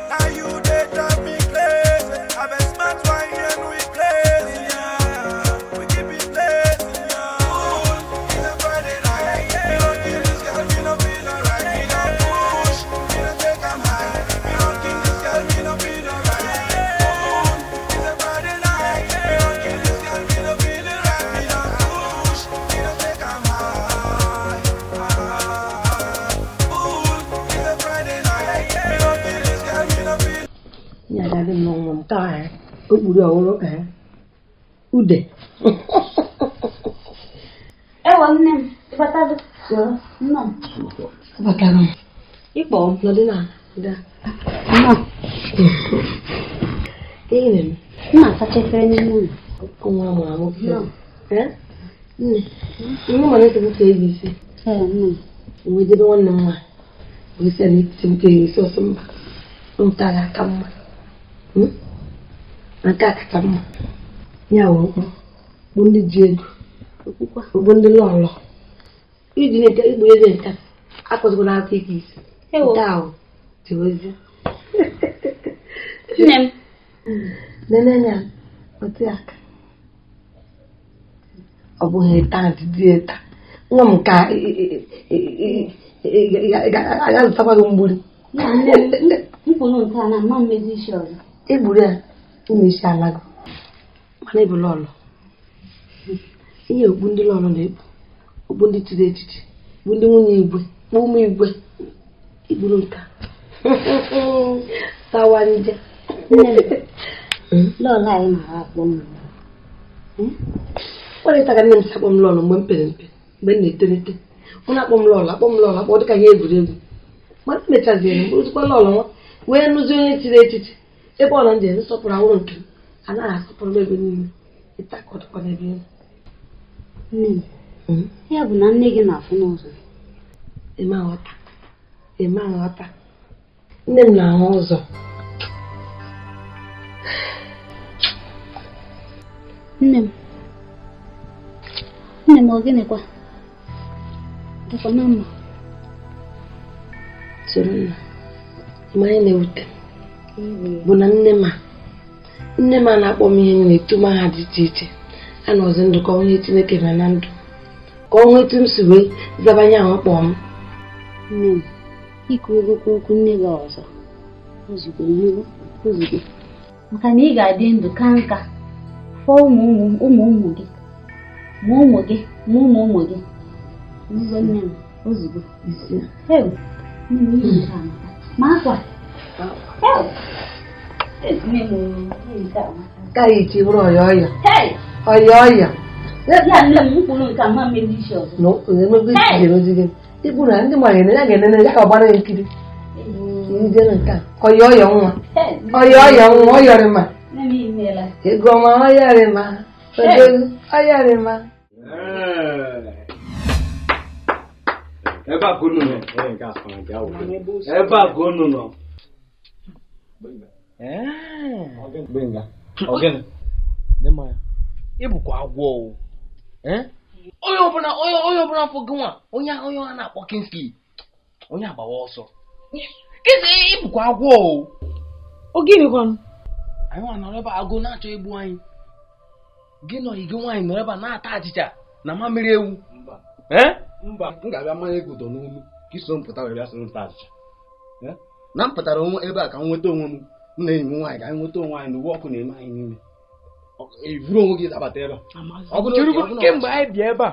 now you they drive me crazy. I'm a smart one and we crazy. Yeah, we keep it blazing. Yeah, cool, it's a Friday night. We don't kill this girl, we don't feel alright. We don't push, we don't take a high. We don't kill this girl, we don't feel alright. Cool, it's a Friday night. We don't kill this girl, we don't feel alright. We don't push, we don't take a high. Cool, it's a Friday night. We don't kill this girl, we don't feel. Ya dadị m n'ọnwa m taa okpuru ọhụrụ ude. Ewo nne m, ịbatago? Nnọọ. Abatara m. Ịkpọ m? Nọdụ na da. Nnọọ. Ihe na-eme? M na-asacha efere n'ime ụlọ. Nwa amụrụ amụ. Nne, nne ma na-esepụta ego isi. Ee, nne m. Wee jebe nwanne m nwaanyị. Wee sị ya na esepụta ego isi ọsọ mba. Nta ga-aka mma. Na nke a kacha mma. Ya wụ mkpụ. Bụ ndị ji ego. Bụ ndị lọlọ. Iji na-eke igbu eze nka. Akụzikwala aka ike isi. Nke ahụ dị ozi. Nne m. Nene anya otu aka. Ọ bụghị ịta ntị ịta. Nwa m ka aga-azụtakwa gị mgburi. Nne m, mkpụrụ nke a na mma mmezi isi ọzọ. Egburu ya ụmụ isi alago. Mana ịbụ lọlọ. Ihe okpu ndị lọlọ na-ekpu. Okpu ndị chiri echichi. Okpu ndị nwunye igwe. Kpụ ụmụ igwe. Igburu nka. Tawa nje. Nne m, lọlọ anyị mara akpọ m. Ọ na-eta ka nne m si akpọ m lọlọ mgbe m pere mpe, mgbe m na-etolite. Ọ na-akpọ m lọlọ, akpọ m lọlọ, akpọ dịka ihe egwuregwu. Mana emechaziere m bụrụzikwa lọlọ nwa wee nụzie onye chiri echichi. Ebe ọ na ndị nsọpụrụ ahụrụ nke m, anaghị asọpụrụ m ebe niile. Ịta ka ọ dịkwa n'ebe ị nọ. Nne m, ya bụ na nne gị na-afụ n'ụzọ. Eme aghọta. Eme aghọta. Nne m na-ahụ ụzọ. Nne m. Nne m ọ gịnịkwa? Dịkwa na mma. Soro nna. Ịma ihe na-ewute m bụ na nne m a na-akpọ m ihe na-eto m aha dị iche iche. A nọzi ndụ ka onye Chineke mere na ndụ. Ka ọ hụ etu m si wee zabanye ahụ kpọọ m. Nne m, ikwuogokwa okwu nne gị ọzọ. Ozugbo ihugo, ozugbo. Maka na ị ga-adị ndụ ka nka fọọ ụmụ ụmụ ụmụ gị ma ụmụ gị ma ụmụ ụmụ gị. Ozugbo nne m, ozugbo. Heu, nne m ihe nke a amaka. Ma akwa. Heu, nne m ihe nke a amaka. Ka anyị ji bụrụ ọyọ ọyọ. Hei! Ọyọ ọyọ. Ya nne m kwuru nke a ma mmezi isi ọzọ. Na emego isi ga-emezi gị. Ịbụ na ndị mmadụ ya ga-enene ya ka ọ gbara ya nkiri. Ndị nke a. Ọyọ ọyọ nwa. Ọyọ ọyọ nwa ọyọrịma. Nne m imeela. Ego ọma ọyọrịma. Ọyọrịma. Ebe a ka unu nọ. Ebe a ka unu nọ. Ogene. Ị bụkwa agwọ o. Onye ọbụla afọ gị nwa onye a na-akpọ Kingsley onye agbawa ọsọ. Kingsley ị bụkwa agwọ o. O gịnịkwanụ? Anyị nwa nọrọ ebe agụ na-achọ igbu anyị. Gị nọ gị nwaanyị nọrọ ebe a na-ata achịcha na mamịrị ewu. Mba, m ga-abịa mmanya egwu dọ n'olu ka iso m pụta wee bịa soro m taa achịcha. Na m pụtara onwe ebe a ka m nweta onwe m m na enyi m nwaanyị ka anyị nweta onwe anyị na uwe ọkụ na-eme anyị n'ime. Iburu onwe gị dabata ebe a. Kemgbe anyị bịa ebe a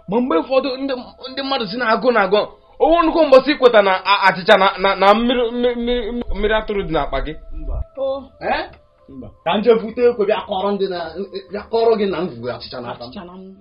ma mgbe ụfọdụ ndị mmadụ si na-agụ na-agụ onwe nnukwu mbọsị ikweta na achịcha na mmiri atụrụ dị n'akpa gị. Ka m jee bute ekwe bịa kọrọ gị na m vuru achịcha n'aka m.